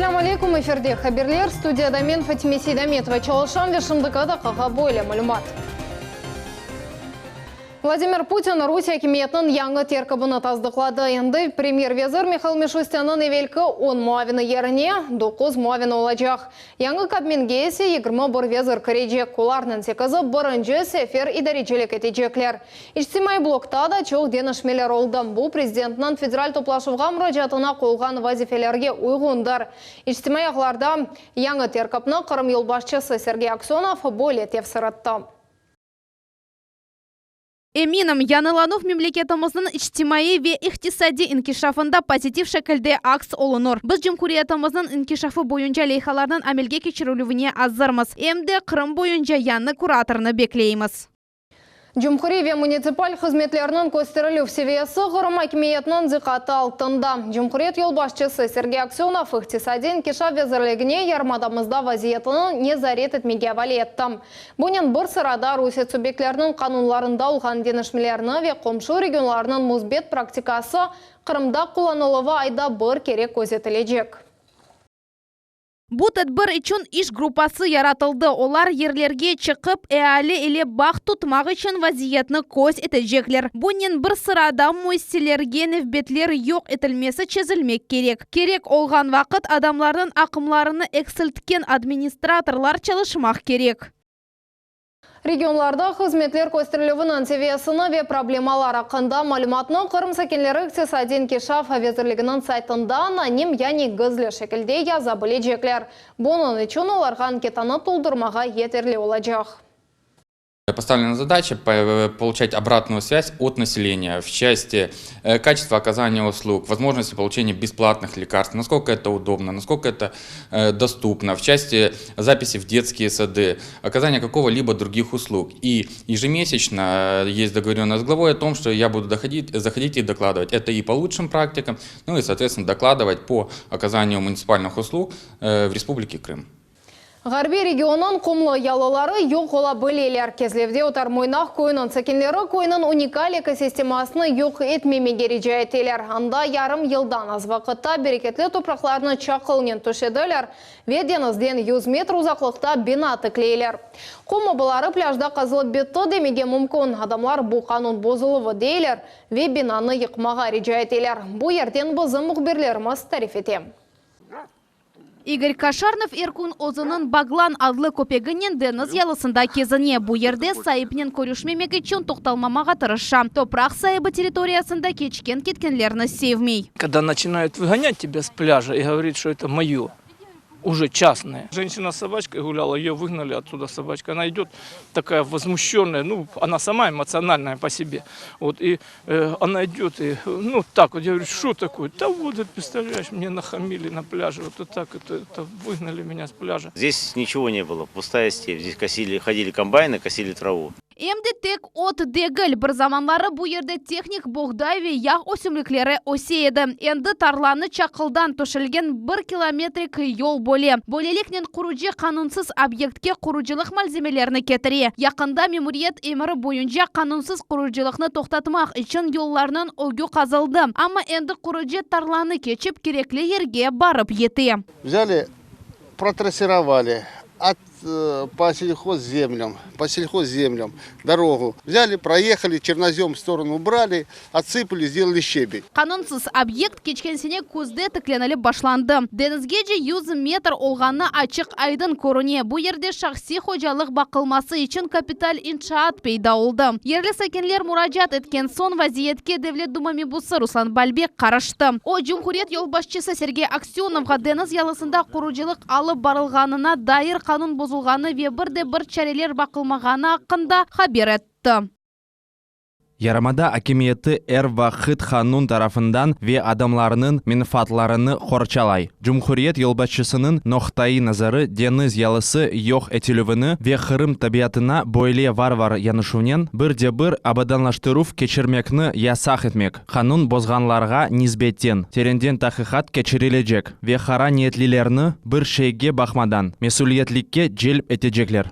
Esselâmu aleykum, efirde haberler, studiyada men Fatime Seydametova çalışam ve şimdiki daqqağa böyle malümat. Vladimir Putin Rusiye akimiyetiniñ yañı terkibini tasdıqladı. Endi premyer-vezir Mihail Mişustinniñ evelki on muavini yerine doquz muavini olacaq. Yañı Kabminge ise 21 vezir kirecek, olarnıñ sekizi birinci sefer idarecilik etecekler. İçtimaiy blokta da çoq deñişmeler oldı. Bu, prezidentniñ federal toplaşuvğa muracaatına qoyulğan vazifelerge uyğundır. İçtimaiy ağlarda yañı terkipni Qırım yolbaşçısı Sergey Aksönov böyle tefsir etti. Eminim, yañılanuv memleketimizniñ içtimaiy ve iqtisadiy inkişafında pozitiv şekilde aks olunır. Biz cumhuriyetimizniñ inkişafı boyunca leyhalarnıñ amelge keçirilüvine azırmız, em de Qırım boyunca yañı kuratornı bekleymiz. Cumhuriy ve munitsipal hızmetlerniñ kösterilüv seviyesi Qırım akimiyetiniñ diqqatı altında. Cumhuriyet yolbaşçısı Sergey Aksönov İqtisadiy inkişaf vezirligine yarımadamızda vaziyetini nezaret etmege avale etti. Bunen bir sırada Rusiye subyektleriniñ qanunlarında olğan deñişmelerni ve qomşu regionlarnıñ müsbet praktikası Qırımda qullanıluvı ayda bir kere közetilecek. Bu tedbir içün iş gruppası yaratıldı, olar yerlerge çıqıp, eali ile bağ tutmaq içün vaziyetni köz etecekler. Bunen bir sırada müessiselerge nevbetler yoq etilmesi çezilmek kerek. Kerek olğan vaqıt adamlarnıñ aqımlarını eksiltken administratorlar çalışmaq kerek. Regionlarda hızmetler kösterilüviniñ seviyesini ve problemalar aqqında malümatnı Qırım sakinleri İqtisadiy inkişaf vezirliginiñ saytında anonim, yani gizli şekilde yaza bilecekler. Bunıñ içün olarğa anketanı toldurmağa yeterli olacaq. Поставлена задача получать обратную связь от населения в части качества оказания услуг, возможности получения бесплатных лекарств, насколько это удобно, насколько это доступно, в части записи в детские сады, оказания какого-либо других услуг. И ежемесячно есть договоренность с главой о том, что я буду доходить, заходить и докладывать. Это и по лучшим практикам, ну и, соответственно, докладывать по оказанию муниципальных услуг в Республике Крым. Ğarbiy regionnıñ qumlı yalıları yoq ola bileler. Kezlevde Otar Moynaq köyüniñ sakinleri köyniñ unikal ekosistemasını yoq etmemege rica eteler. Anda yarım yıldan az vaqıtta bereketli topraqlarnı çaqılnen töşediler ve deñizden yüz metr uzaqlıqta bina tikleyler. Qum obaları plâjda qazılıp bitti demege mümkün. Adamlar bu qanun bozuluvı deyler ve binanı yıqmağa rica eteler. Bu yerden bizim mühbirlerimiz tarif ete. İgor Kaşarnov er kün özüniñ Baglan adlı köpeginen deñiz yalısında kezine. Bu yerde saipnen körüşmemek içün toqtalmamağa tırışa. Topraq saibi territoriyasında keçken-ketkenlerni sevmey. Когда начинают выгонять тебя с пляжа и говорить, что это мое, уже частное. Женщина с собачкой гуляла, ее выгнали оттуда собачка. Она идет такая возмущенная, ну, она сама эмоциональная по себе. Вот, и она идет и, ну, так вот, я говорю, что такое? Да вот, представляешь, мне нахамили на пляже, вот так, это выгнали меня с пляжа. Здесь ничего не было, пустая степь. Здесь косили, ходили комбайны, косили траву. Em de tek ot degil, bir zamanları bu yerde tehnik boğday ve yağ ösümlikleri öse edi. Endi tarlanı çaqıldan töşelgen bir kilometrik yol böle. Böyleliknen qurucı qanunsız obyektke qurucılıq malzemelerini ketire. Yaqında memuriyet emiri boyunca qanunsız qurucılıqnı toqtatmaq içün yollarnıñ ögü qazıldı. Amma endi qurucı tarlanı keçip kerekli yerge barıp yete. Взяли, протрассировали от по сельхозземлям, по сельхозземлям дорогу. Взяли, проехали, чернозем в сторону убрали, отсыпали, сделали щебень. Qanunsız obyekt keçken sene küzde tiklenilip başlandı. Deñizgece 100 metr olğanı açıq-aydın körüne. Bu yerde şahsiy hocalıq baqılması içün kapital inşaat peyda oldı. Yerli sakinler muracaat etken soñ vaziyetke Devlet Duma mebusı Ruslan Balbek qarıştı. O, cumhuriyet yolbaşçısı Sergey Aksönovğa deñiz yalısında qurucılıq alıp barılğanına dair qanun bozulğanı ve bir de bir çareler baqılmağanı aqqında haber etti. Yarımada akimiyeti er vaqıt qanun tarafından ve adamlarnıñ menfaatlarını qorçalay. Cumhuriyet yolbaşçısınıñ noqtaiy nazarı deñiz yalısı yoq etilüvini ve Qırım tabiatına böyle varvar yanaşuvnen bir de bir abadanlaştıruv keçirmekni yasaq etmek, qanun bozğanlarğa nisbeten terenden taqiqat keçirilecek ve qara niyetlilerni bir şeyge baqmadan mesüliyetlikke celp etecekler.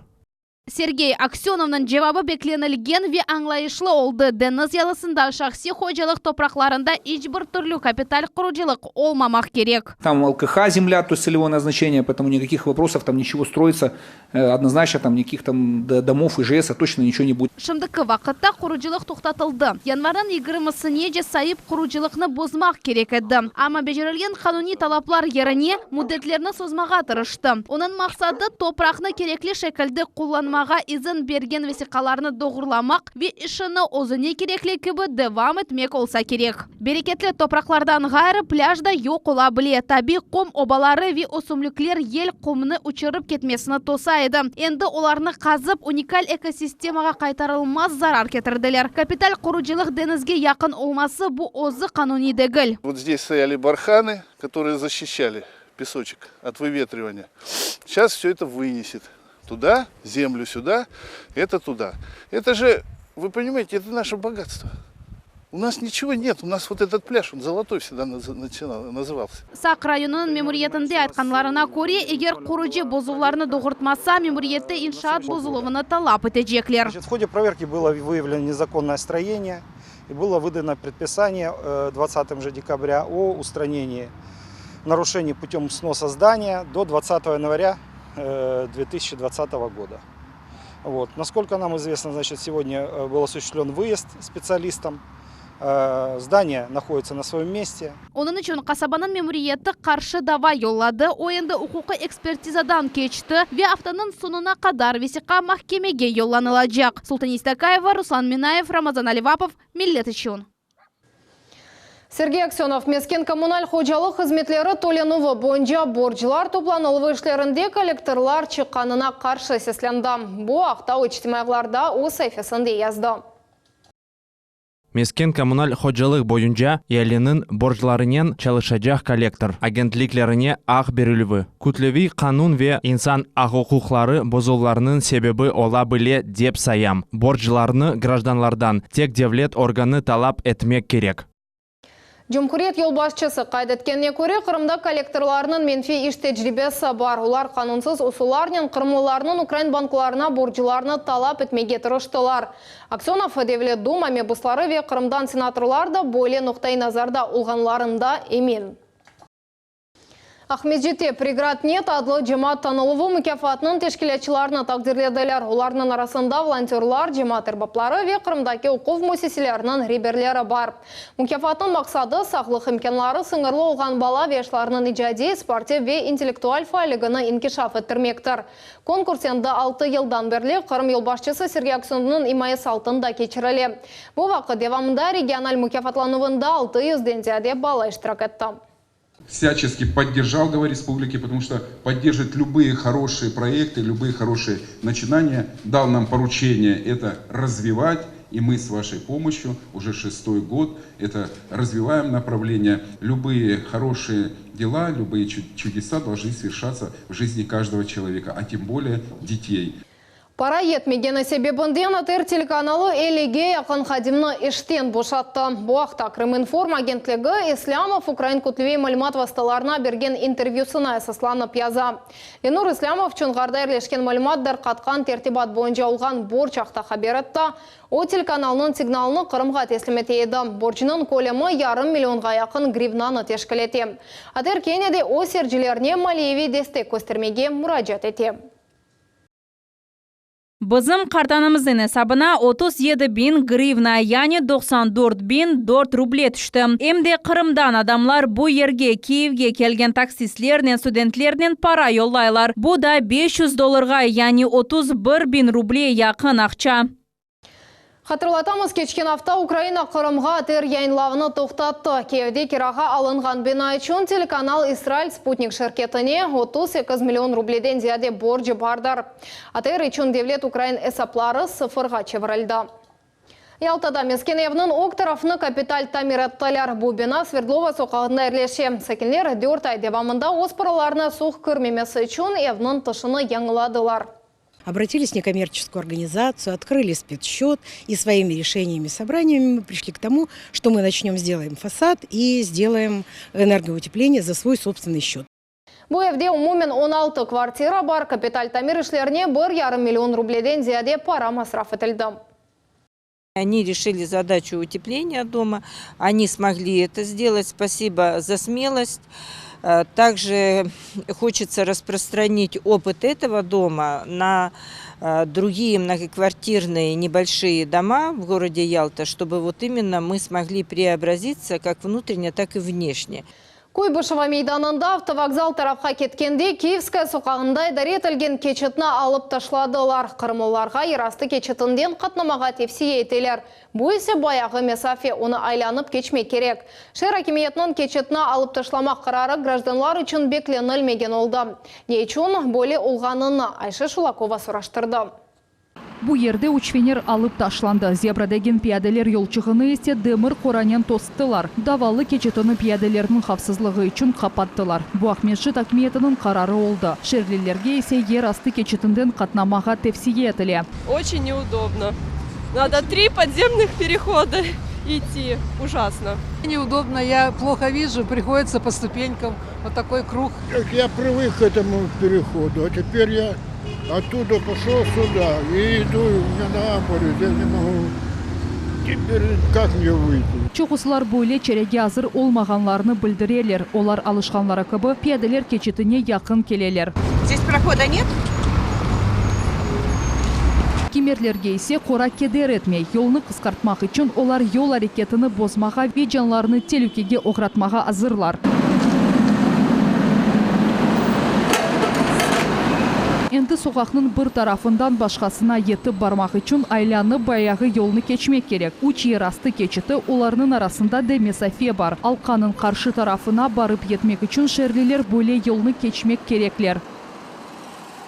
Sergey Aksönovnıñ cevabı beklenilgen ve añlayışlı oldı, deñiz yalısında şahsiy hocalıq topraqlarında iç bir türlü kapital qurucılıq olmamaq kerek. Там ЛКХ земля, то есть целевое назначение, поэтому никаких вопросов там ничего строиться однозначно там никаких там домов ИЖС точно ничего не будет. Şimdiki vaqıtta qurucılıq toqtatıldı. Yanvarniñ yigirmisinece saip qurucılıqnı bozmaq kerek edi. Amma becerilgen qanuniy talaplar yerine müddetlerni sozmağa tırıştı. Onıñ maqsadı, topraqnı kerekli şekilde qullanmağa izin bergen vesiqalarnı doğurlamaq ve işini özüne kerekli kibi devam etmek olsa kerek. Bereketli topraqlardan ğayrı, plâj da yoq ola bile. Tabiy qum obaları ve ösümlikler yel qumnı uçurıp ketmesini tosa edi. Endi olarnı qazıp, unikal ekosistemağa qaytarılmaz zarar ketirdiler. Kapital qurucılıq deñizge yaqın olması, bu özü qanuniy degil. Вот здесь стояли барханы, которые защищали песочек от выветривания. Сейчас все это вынесет туда, землю сюда, это туда. Это же, вы понимаете, это наше богатство. У нас ничего нет, у нас вот этот пляж, он золотой всегда назывался. Saq rayonınıñ memuriyetinde aytqanlarına köre, eger qurucı bozuvlarnı doğurtmasa, memuriyette inşaat bozuluvını talap etecekler. В ходе проверки было выявлено незаконное строение и было выдано предписание 20 же декабря о устранении нарушений путем сноса здания до 20 января 2020 года. Вот. Насколько нам известно, значит, сегодня был осуществлен выезд специалистам. Здание находится на своем месте. Onıñ içün qasabanıñ memuriyeti qarşı dava yolladı, o endi uquqiy ekspertizadan keçti ve aftanıñ soñuna qadar vesiqa mahkemege yollanılacaq. Sultaniye Istakayeva, Ruslan Minayev, Ramazan Alivapov, Millet içün. Sergey Aksönov mesken kommunal hocalıq hızmetleri tölenüvi boyunca borclar toplanıluvı işlerinde kollektorlar çıqqanına qarşı seslendi. Bu aqta o içtimaiy ağlarda öz saifesinde yazdı. Mesken kommunal hocalıq boyunca ealiniñ borclarınen çalışacaq kollektor agentliklerine aq berilüvi, kütleviy qanun ve insan aq-uquqları bozuvlarınıñ sebebi ola bile dep sayam. Borclarnı grajdanlardan tek devlet organı talap etmek kerek. Cumhuriyet yolbaşçısı qayd etkenine köre, Qırımda kollektorlarnıñ menfiy iş tecribesi bar. Olar qanunsız usullarnen qırımlılarnıñ ukrain banklarına borclarını talap etmege tırıştılar. Aksönov, Devlet Duma mebusları ve Qırımdan senatorlar da böyle noqtai nazarda olğanlarında emin. Aqmescitte Pregrat net adlı cemaat tanıluvı mukâfatınıñ teşkilâtçılarını taqdirlediler. Olarnıñ arasında volontörlar, cemaat erbapları ve Qırımdaki oquv müessiseleriniñ reberleri bar. Mukâfatnıñ maqsadı, sağlıq imkânları sıñırlı olğan bala ve yaşlarnıñ icadiy, sportiv ve intellektual faalligini inkişaf ettirmektir. Konkurs endi altı yıldan berli Qırım yolbaşçısı Sergey Aksönovnıñ imayesi altında keçirile. Bu vaqıt devamında regional mukâfatlanuvında altı yüzden ziyade bala iştirak etti. Всячески поддержал глава республики, потому что поддерживает любые хорошие проекты, любые хорошие начинания, дал нам поручение это развивать, и мы с вашей помощью уже шестой год это развиваем направление. Любые хорошие дела, любые чудеса должны совершаться в жизни каждого человека, а тем более детей. Para yetmegeni sebebinden ATR telekanalı 50-ge yaqın hadimni işten boşattı. Bu aqta Krıminform agentligi İslâmov ukrain kütleviy malümat vastalarına bergen intervyüsına esaslanıp yaza. Lenur İslâmov Çonğarda yerleşken malümat darqatqan tertibat boyunca olğan borc aqta haber etti. O, telekanalnıñ signalını Qırımğa teslim ete edi. Borcnıñ kölemi yarım millionğa yaqın grivnanı teşkil ete. ATR kene de öz seyircilerine maliyeviy destek köstermege muracaat ete. Bizim qartanımıznıñ esabına 37 biñ grivna, yani 94 biñ 4 ruble tüşti. Em de Qırımdan adamlar bu yerge, Kiyevge kelgen taksistlernen, studentlernen para yollaylar. Bu da 500 dollarğa, yani 31 biñ ruble yaqın aqça. Hatırlatamız, keçken afta Ukraina Qırımğa ATR yayınlavını toqtattı. Kiyevde kirağa alınğan bina içün telekanal İsrail Sputnik şirketine 38 million rubleden ziyade borcu bardır. ATR içün devlet ukrain esapları sıfırğa çevirildi. Yaltada mesken evniñ ög tarafını kapital tamir ettiler. Bu bina Sverdlova soqağında yerleşe. Sakinler 4 ay devamında öz paralarına suv kirmemesi içün evniñ tışını yañıladılar. Обратились в некоммерческую организацию, открыли спецсчет и своими решениями, собраниями мы пришли к тому, что мы начнем, сделаем фасад и сделаем энергоутепление за свой собственный счет. Bu evde umumen 16 kvartira bar, kapital tamir işlerine bir yarım million rubleden ziyade para masraf etildi. Они решили задачу утепления дома, они смогли это сделать. Спасибо за смелость. Э, также хочется распространить опыт этого дома на э, другие многоквартирные небольшие дома в городе Ялта, чтобы вот именно мы смогли преобразиться как внутренне, так и внешне. Kuybışeva meydanında avtovokzal tarafqa ketkende Kiyevskaya soqağında idare etilgen keçitni alıp taşladılar. Qırımlılarğa yerastı keçitinden qatnamağa tevsiye eteler. Bu ise bayağı mesafe, onı aylanıp keçmek kerek. Şeer akimiyetiniñ keçitni alıp taşlamaq qararı grajdanlar içün beklenilmegen oldı. Ne içün böyle olğanını Ayşe Şulakova soraştırdı. Bu yerde üç fener alıp taşlandı, zebra degen piyadeler yolçığını ise demir qoranen tostılar. Davalı keçitini piyadelerniñ havfsızlığı içün qapattılar. Bu Aqmescit akimiyetiniñ qararı oldı. Şeerlilerge ise yer astı keçitinden qatnamağa tevsiye etile. Oçen neudobno. Nado tri podzemnıh perehoda idti. Ujasno. Neudobno, ya ploho vijу, prihoditsya po stupenkam, vot takoy krug. Ya prıvık k etomu perehodu, a teper ya ottuda poşol süda i idu, i u menya noga bolit, ya ne mogu, teper kak mne vıyti? Çoqusılar böyle çarege azır olmağanlarını bildireler. Olar alışqanları kibi, piyadeler keçitine yaqın keleler. Zdes prohoda net? Kimerlerge ise qora keder etmey. Yolnı qısqartmaq içün olar yol areketini bozmağa ve canlarını telükege oğratmağa azırlar. Endi soqaqnıñ bir tarafından başqasına yetip barmaq içün aylanıp bayağı yolnı keçmek kerek. Üç yerastı keçiti, olarnıñ arasında da mesafe bar. Alqanıñ qarşı tarafına barıp yetmek içün şeerliler böyle yolnı keçmek kerekler.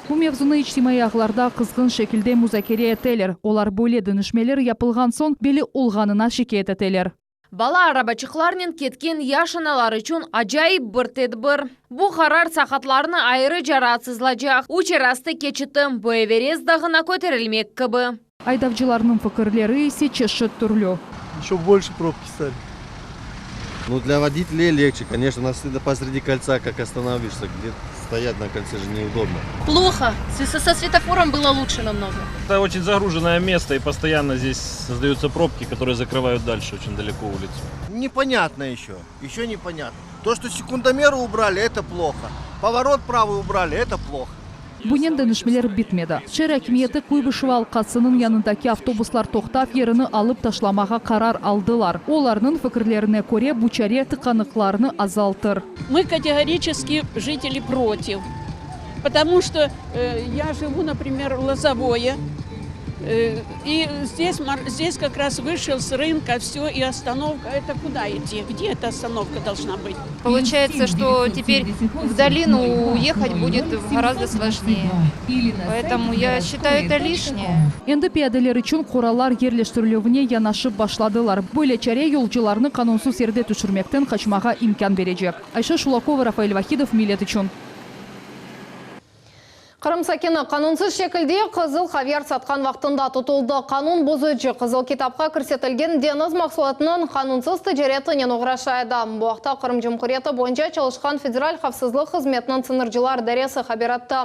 Bu mevzunı içtimaiy ağlarda qızğın şekilde muzakere eteler. Olar böyle deñişmeler yapılğan soñ belli olğanına şikâyet eteler. Bala arabaçıqlarnen ketken yaş analar içün acayip bir tedbir. Bu qarar saqatlarnı ayrıca raatsızlacaq. Üç yerastı keçiti, bu Everest dağına köterilmek kibi. Aydavcılarnıñ fikirleri ise çeşit türlü. Еще больше пробки стали. Ну, для водителей легче, конечно, на посреди кольца как остановишься, где стоять на кольце же неудобно. Плохо. Со светофором было лучше намного. Это очень загруженное место, и постоянно здесь создаются пробки, которые закрывают дальше очень далеко улицу. Непонятно еще, еще непонятно. То, что секундомеры убрали, это плохо. Поворот правый убрали, это плохо. Bunen deñişmeler bitmedi. Şeer akimiyeti Kuybışeva alqasınıñ yanındaki avtobuslar toqtav yerini alıp taşlamağa qarar aldılar. Olarnıñ fikirlerine köre, bu çare tıqanıqlarnı azaltır. Мы категорически жители против, потому что я живу, например, в Лозовое, и здесь, здесь как раз вышел с рынка, все, и остановка. Это куда идти? Где эта остановка должна быть? Получается, что теперь в долину уехать будет гораздо сложнее. Поэтому я считаю это лишнее. Endi piyadeler içün qoralar yerleştirilüvine yanaşıp başladılar. Böyle çare yolcularnı qanunsız yerde tüşürmekten qaçmağa imkân berecek. Ayşe Şulakova, Rafael Vahidov, Millet içün. Qırım sakini qanunsız şekilde qızıl havyar satqan vaqtında tutuldı. Qanun bozucı Qızıl kitapqa kirsetilgen deñiz mahsulatınıñ qanunsız ticaretinen oğraşa edi. Bu aqta Qırım Cumhuriyeti boyunca çalışqan Federal havfsızlıq hızmetiniñ sıñırcılar idaresi haber etti.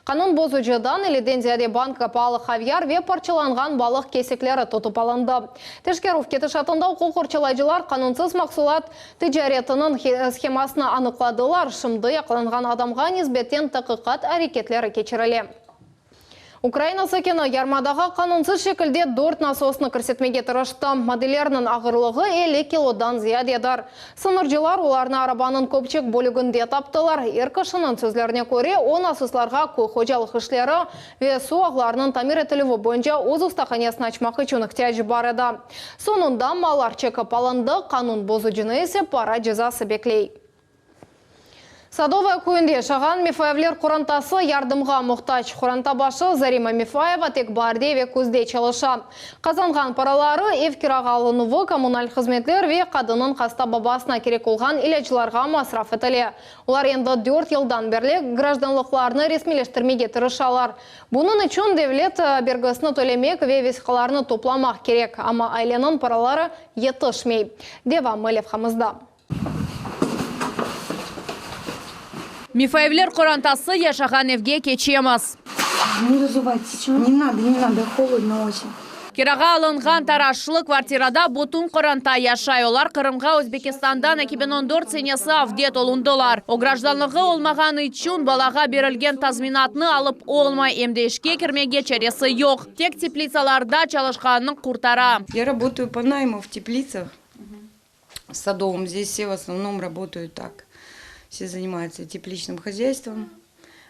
Qanun bozucıdan elliden ziyade banka paalı havyar ve parçalanğan balıq kesikleri tutıp alındı. Teşkerüv ketişatında uquq qorçalayıcılar qanunsız mahsulat Ticaretiniñ shemasını anıqladılar, şimdi yaqalanğan adamğa nisbeten taqiqat areketleri keçirile. Ukraina sakini yarımadağa qanunsız şekilde dört nasosnı kirsetmege tırıştı. Maddelerniñ ağırlığı 50 kilodan ziyadedir. Sıñırcılar olarnı arabanıñ köpçek bölüginde taptılar. Er kişiniñ sözlerine köre, o nasoslarğa köy hocalıq işleri ve suv ağlarınıñ tamir etilüvi boyunca öz ustahanesini açmaq içün ihtiyac bar edi. Soñunda mallar çekip alındı, qanun bozucını ise para cezası bekley. Sadovaya köyünde yaşağan Mefayevler qorantası yardımğa muhtac. Qoranta başı Zarema Mefayeva tek baarde ve küzde çalışa. Qazanğan paraları ev kirağa alınuvı, kommunal hızmetler ve qadınnıñ hasta babasına kerek olğan ilâclarğa masraf etile. Olar endi dört yıldan berli grajdanlıqlarını resmiyleştirmege tırışalar. Bunıñ içün devlet bergisini tölemek ve vesiqalarnı toplamaq kerek, amma aileniñ paraları yetişmey. Devamı levhamızda. Mifayevler qorantası yaşağan evge keçemiz. Не разувайтесь. Не надо, не надо, холодно очень. Kirağa alınğan taraşlı kvartirada bütün qoranta yaşay. Olar Qırımğa Özbekistandan 2014 senesi avdet olundılar. O, grajdanlığı olmağanı içün balağa berilgen tazminatnı alıp olmay, em de işke kirmege çaresi yoq. Tek teplitsalarda çalışqanını qurtara. Я работаю по найму в теплицах в садовом. Здесь все в основном работают так. Все занимаются тепличным хозяйством.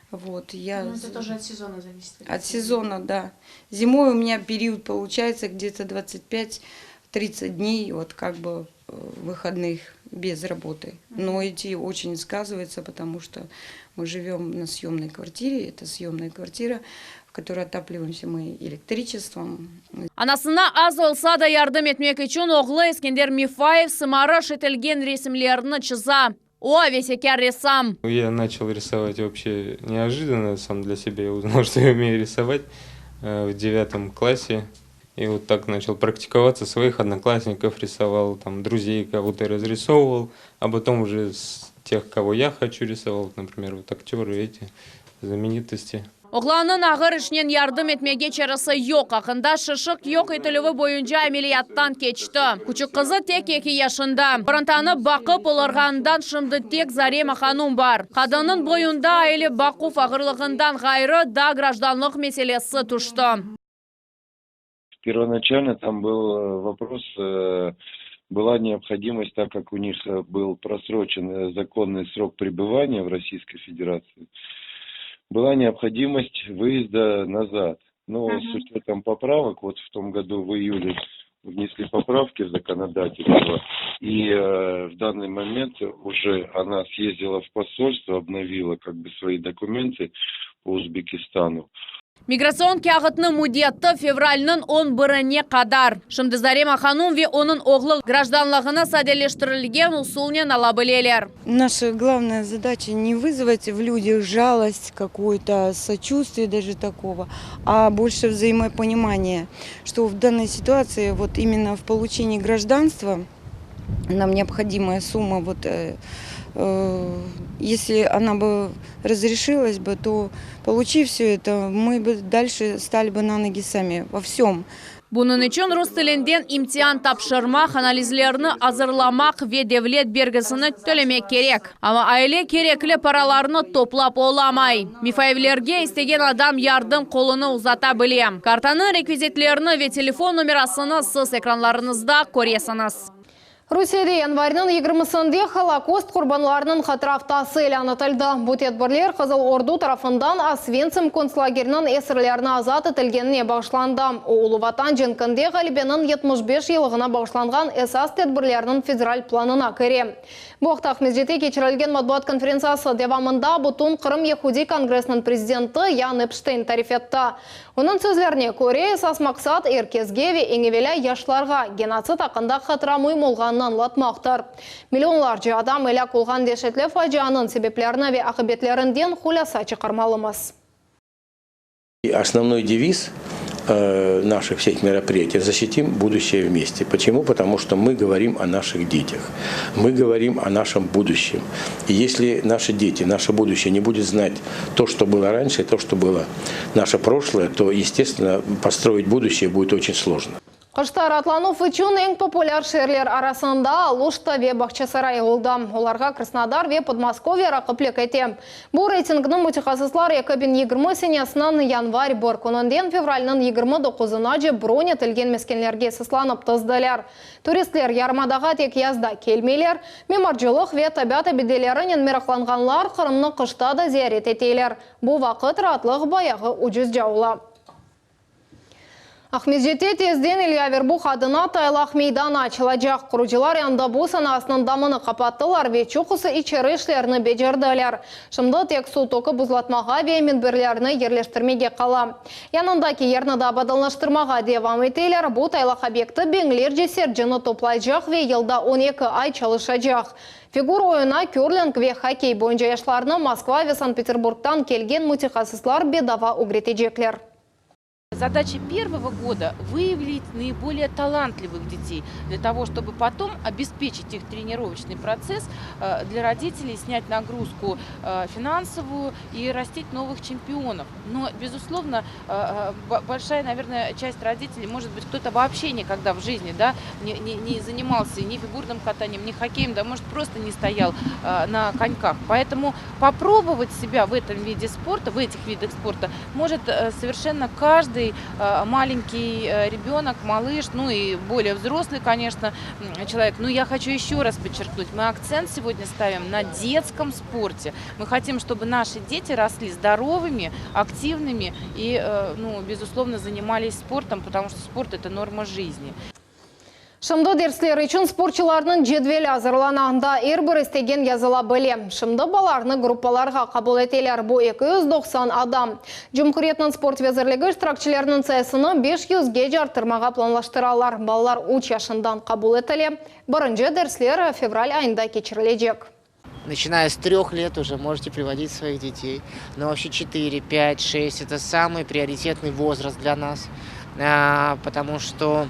Вот, я... Ну, это тоже от сезона зависит. От сезона, да. Зимой у меня период получается где-то 25-30 дней, вот как бы э, выходных без работы. Но эти очень сказываются, потому что мы живем на съемной квартире. Это съемная квартира, в которой отапливаемся мы электричеством. Anasına az olsa da yardım etmek içün oğlu Eskender Mifayev sımarış etilgen resimlerini çıza. O, avesekâr ressam. Я начал рисовать вообще неожиданно, сам для себя я узнал, что я умею рисовать э, в девятом классе. И вот так начал практиковаться, своих одноклассников рисовал, там, друзей кого-то разрисовывал, а потом уже с тех, кого я хочу рисовал, например, вот актеры эти, знаменитости. Oğlannıñ ağır işnen yardım etmege çaresi yoq. Yaqında şişik yoq etilüvi boyunca ameliyattan keçti. Küçük qızı tek 2 yaşında. Qorantanı baqıp olğanından şimdi tek Zarema hanum bar. Qadınnıñ boynuna aile baquv ağırlığından ğayrı daa grajdanlıq meselesi tüşti. Первоначально там был э, вопрос, э, была необходимость, так как у них э, был просрочен законный срок пребывания в Российской Федерации, была необходимость выезда назад. Но с учетом поправок, вот в том году в июле внесли поправки в законодательство, и э, в данный момент уже она съездила в посольство, обновила как бы свои документы по Узбекистану. Migratsion kâğıtnıñ müddeti fevralniñ 11-ine qadar. Şimdi Zarema hanum ve onıñ oğlu grajdanlığını sadeleştirilgen usulnen ala bileler. Наша главная задача не вызвать в людях жалость какую-то, сочувствие даже такого, а больше взаимопонимание, что в данной ситуации вот именно в получении гражданства нам необходимая сумма, вот, э, э, если она бы разрешилась бы, то получив все это, мы бы дальше стали бы на ноги сами во всем. Bunıñ içün rus tilinden imtian tapşırmaq, analizlerni azırlamaq ve devlet bergisini tölemek kerek. Amma aile kerekli paralarnı toplap olamay. Mifayevlerge istegen adam yardım qolunı uzata bile. Kartanıñ rekvizitlerini ve telefon nomerasını siz ekranlarıñızda köresiñiz. Rusiyede yanvarniñ 20-sinde Holokost qurbanlarınıñ hatıra aftası ilân etildi. Bu tedbirler Qızıl Ordu tarafından Osventsim kontslageriniñ esirlerini azat etilgenine bağışlandı. O, Ulu Vatan cenkinde ğalebeniñ 75 yıllığına bağışlanğan esas tedbirlerniñ federal planına kire. Bu aqta Aqmescitte keçirilgen matbuat konferentsiyası devamında Bütünqırım yehudiy kongressiniñ prezidenti Yan Epşteyn tarif etti. Onıñ sözlerine köre, esas maqsat er kesge ve eñ evelâ yaşlarğa genotsid aqqında hatıra müim olğanını añlatmaqtır. Millionlarca adam elâk olğan deşetli facianıñ sebeplerini ve aqibetlerinden hulâsa çıqarmalımız. Основной девиз э, наших всех мероприятий «Защитим будущее вместе». Почему? Потому что мы говорим о наших детях, мы говорим о нашем будущем. И если наши дети, наше будущее не будет знать то, что было раньше, то, что было наше прошлое, то, естественно, построить будущее будет очень сложно. Qışta raatlanuv içün eñ populâr şeerler arasında Aluşta ve Bağçasaray oldı. Olarğa Krasnodar ve Podmoskovye raqiplik ete. Bu reytingni mütehassıslar 2020 senesiniñ yanvar 1 kününden fevralniñ 29-nace bron etilgen meskenlerge esaslanıp tizdiler. Turistler yarımadağa tek yazda kelmeyler. Mimarcılıq ve tabiat abidelerinen meraqlanğanlar Qırımnı qışta da ziyaret eteler. Bu vaqıt raatlıq bayağı ucuzca ola. Aqmescitte tezden İlya Averbuh adına taylaq meydanı açılacaq. Qurucılar endi bu sanasınıñ damını qapattılar ve çoqusı içeri işlerini becerdiler. Şimdi tek suv tökip buzlatmağa ve minberlerni yerleştirmege qala. Yanındaki yerni de abadanlaştırmağa devam eteler. Bu taylaq obyekti biñlerce seyircini toplaycaq ve yılda 12 ay çalışacaq. Figur oyunı, körling ve hokkey boyunca yaşlarnı Moskva ve Sankt-Peterburgdan kelgen mütehassıslar bedava ögretecekler. Задача первого года выявить наиболее талантливых детей, для того, чтобы потом обеспечить их тренировочный процесс для родителей, снять нагрузку финансовую и растить новых чемпионов. Но, безусловно, большая, наверное, часть родителей, может быть, кто-то вообще никогда в жизни, да, не, не, не занимался ни фигурным катанием, ни хоккеем, да, может, просто не стоял на коньках. Поэтому попробовать себя в этом виде спорта, в этих видах спорта может совершенно каждый маленький ребенок, малыш, ну и более взрослый, конечно, человек. Но я хочу еще раз подчеркнуть, мы акцент сегодня ставим на детском спорте. Мы хотим, чтобы наши дети росли здоровыми, активными и, ну, безусловно, занимались спортом, потому что спорт – это норма жизни. Şimdi dersler içün sportçularnıñ cedveli azırlana. Anda er bir istegen yazıla bile. Şimdi balalarnı gruppalarğa qabul eteler. Bu 290 adam. Cumhuriyetniñ sport vezirligi iştirakçileriniñ sayısını 500-ge arttırmağa planlaştıralar. Balalar 3 yaşından qabul etile. Birinci dersler fevral ayında keçirilecek. Начиная с 3 лет уже можете приводить своих детей. Но вообще 4, 5, 6 – это самый приоритетный возраст для нас, потому что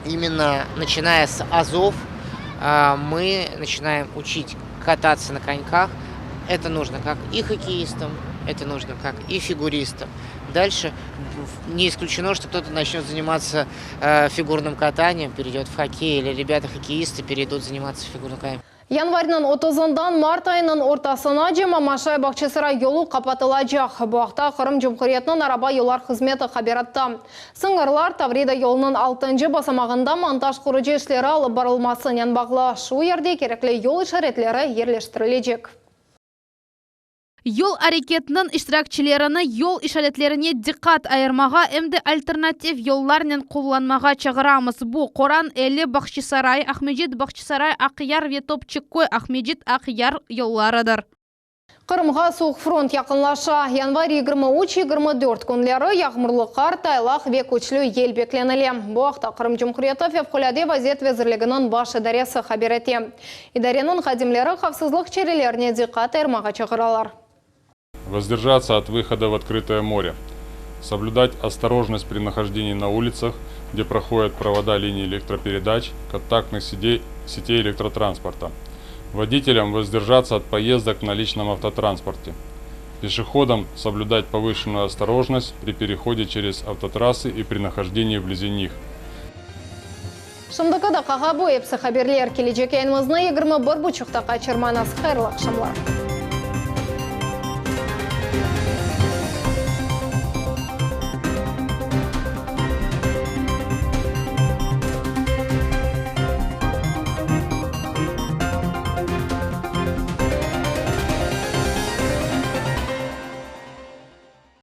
именно начиная с азов мы начинаем учить кататься на коньках. Это нужно как и хоккеистам, это нужно как и фигуристам. Дальше не исключено, что кто-то начнет заниматься фигурным катанием, перейдет в хоккей, или ребята-хоккеисты перейдут заниматься фигурным катанием. Yanvarniñ 30-ından mart ayınıñ ortasınace Mamaşay Bağçasaray yolu qapatılacaq. Bu aqta Qırım Cumhuriyetiniñ araba yollar hızmeti haber etti. Sıñırlar Tavrida yolunıñ 6 basamağında montaj qurucı işleri alıp barılmasınen bağlı. Şu yerde kerekli yol işaretleri yerleştirilecek. Yol areketiniñ iştirakçilerini yol işaretlerine diqqat ayırmağa em de alternativ yollarnen qullanmağa çağıramız. Bu Qoran Eli Bağçasaray, Aqmescit Bağçasaray, Aqyar ve Topçıköy Aqmescit Aqyar yollarıdır. Qırımğa suvuq front yaqınlaşa. Yanvar 23-24 künleri yağmurlı qar, taylaq ve küçlü yel beklenile. Bu aqta Qırım Cumhuriyeti Fevqulâde vaziyet vezirliginiñ baş idaresi haber ete. İdareniñ hadimleri havfsızlıq çarelerine diqqat ayırmağa çağıralar. Воздержаться от выхода в открытое море. Соблюдать осторожность при нахождении на улицах, где проходят провода линий электропередач, контактных сетей, сетей электротранспорта. Водителям воздержаться от поездок на личном автотранспорте. Пешеходам соблюдать повышенную осторожность при переходе через автотрассы и при нахождении вблизи них. Şimdiki daqqağa bu episi haberler. Kelecek yayınımıznı 21.30-da qaçırmañız. Hayırlı aqşamlar.